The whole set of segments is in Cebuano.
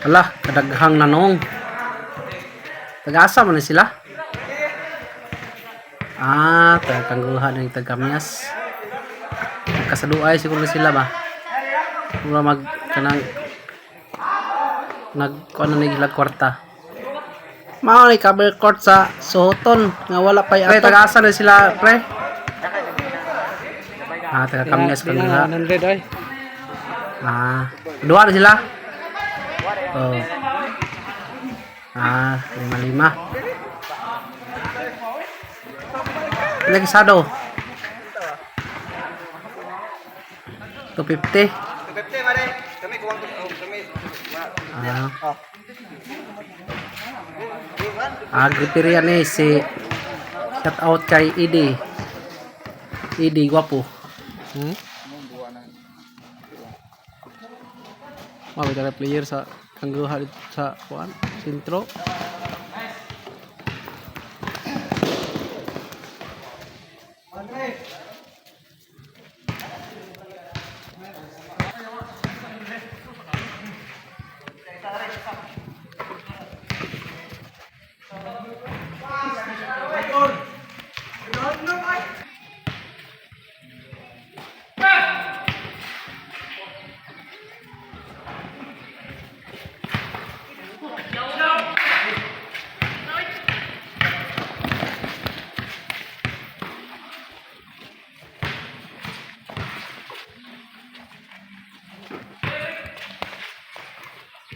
Ala, kadaghang nanong. Taga-asa man ni sila? Ah, taga Kangguha ng taga Kamias. Kasaduay siguro ni sila ba? Mura mag kanang nag kuan na nila kwarta. Mao ni cover court sa Suhoton nga wala pay ato. Pre, taga-asa na sila, pre? Ah, taga Kamias Kangguha. 100 ay. Ah, dua na sila? Oh. Ah, lima lima. Lagi sado. 250. 250 mare. Kami kuwang oh, kami. Ah. Ah, griperia ni si shout out kay Idi. Idi gwapo. Mao bitara player sa Kangguha dito sa kuan, sentro.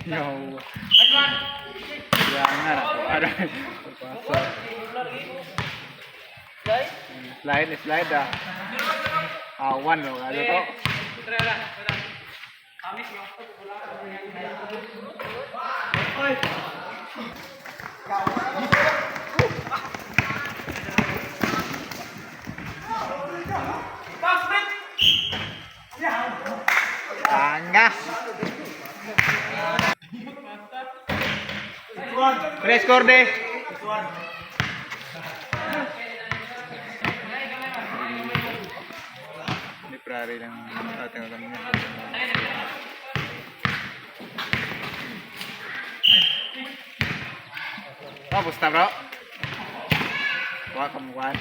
Yo. Jangan ako. Ano? Pasa. Slide, slide ah. Awan lo kaya to. Tanga. Pre, score de. Hindi prare lang ating alam niya. Tapos na bro. Wah, kamuan.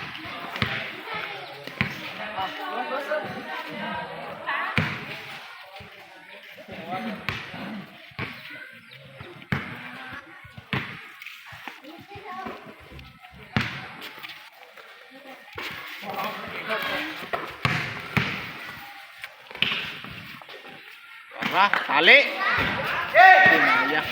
Wah, tali. Pinaya.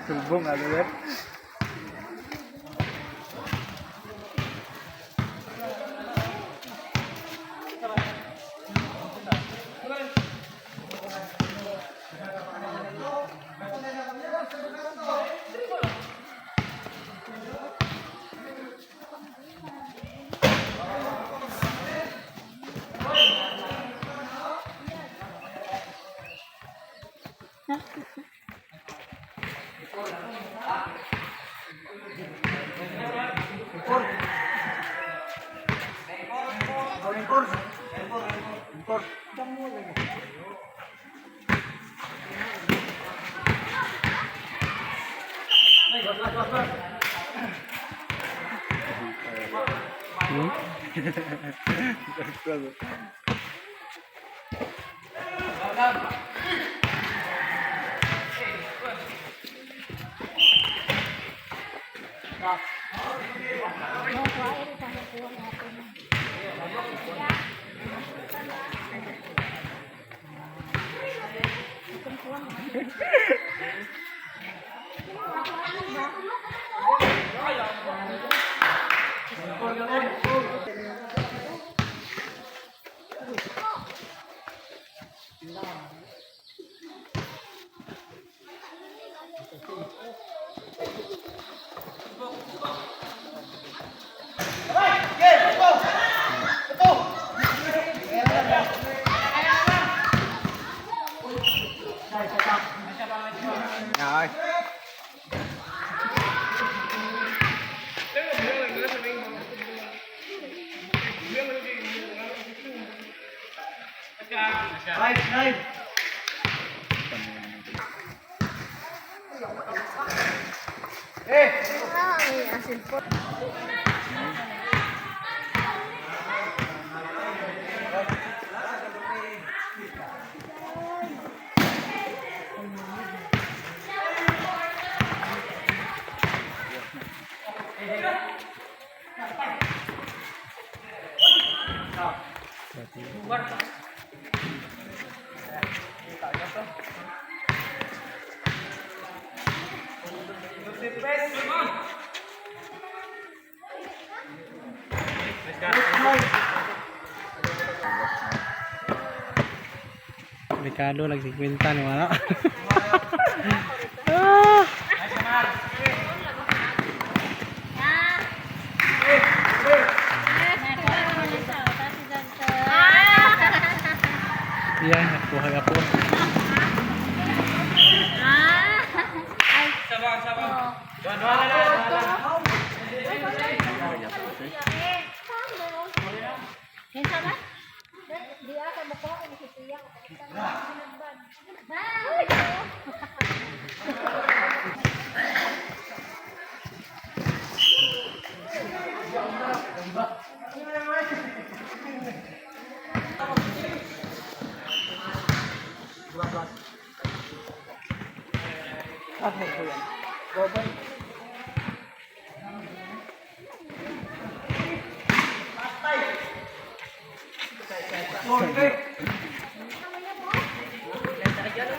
Sulbong ano yan? Ay. Ay, asin po. Ricardo nag-50 ni wala. Ah! Iya, nakuha ako. Di ako mo ko ang siya.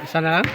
Isa na lang?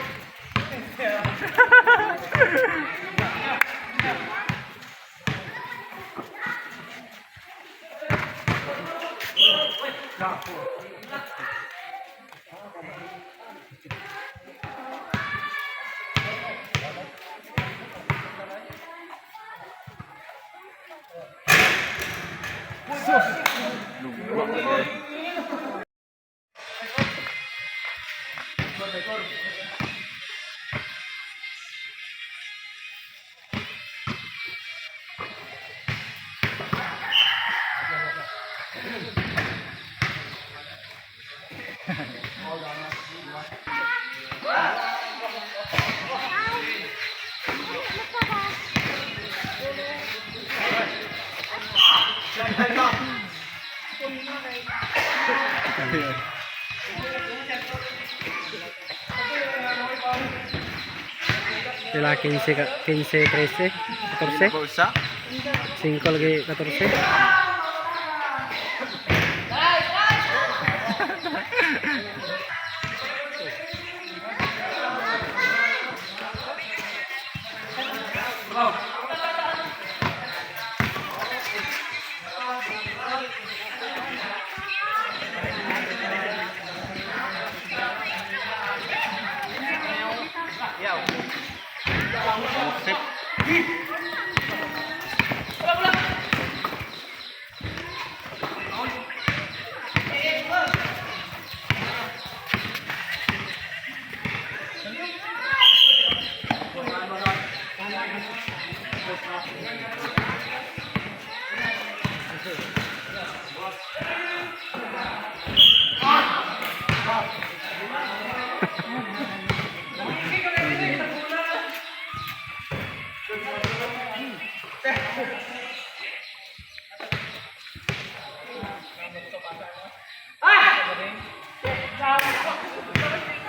Sila 15, 15, 13, 14. Usa. 5 lagi 14. Sip.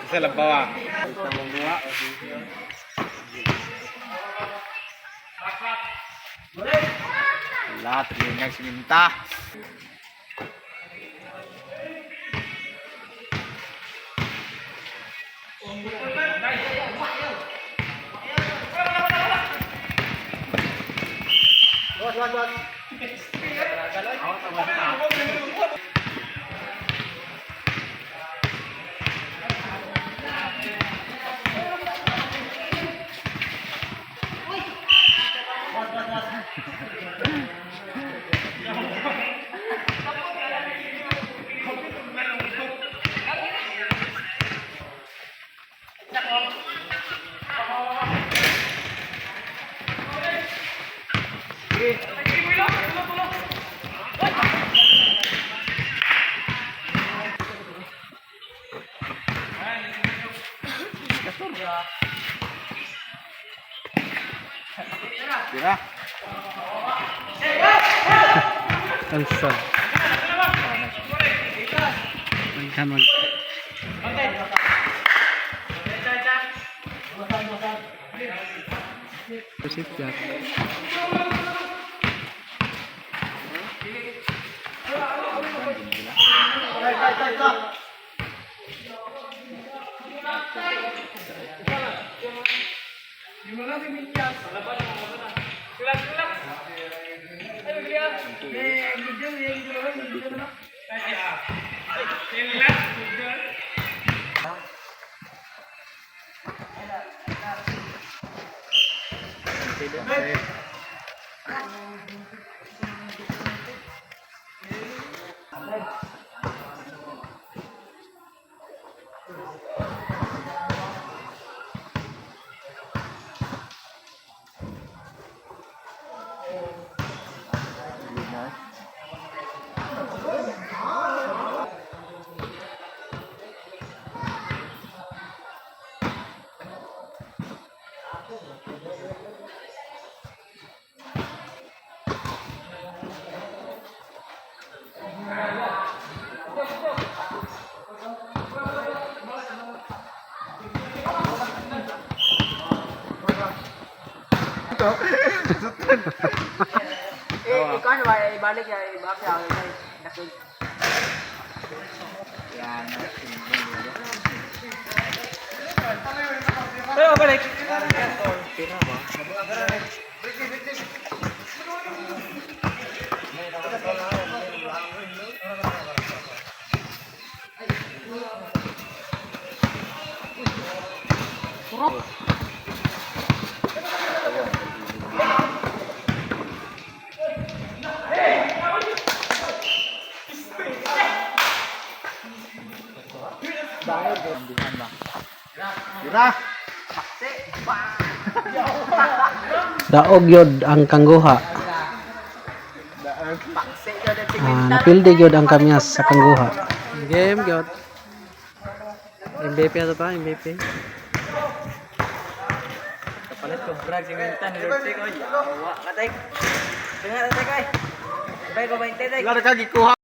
Isa lang bawa. Isa mong duha. Lahat rin ang siminta. Tira. Cancel. Magkan mag. Proceed Jack. Eh, ikaw ano ba? Ibalik ya, ibalik ya. Nakul. Tira. Daog yod ang kangguha. Ah, napildi gyud ang kamyas sa kangguha. Game gyud. MVP ato pa, MVP. Kapalit ko brag si Mintan ni Lord Sik. Oy, yawa ka tay. Dengar tay kay. Bay ko 20 tay. Wala ka gikuha.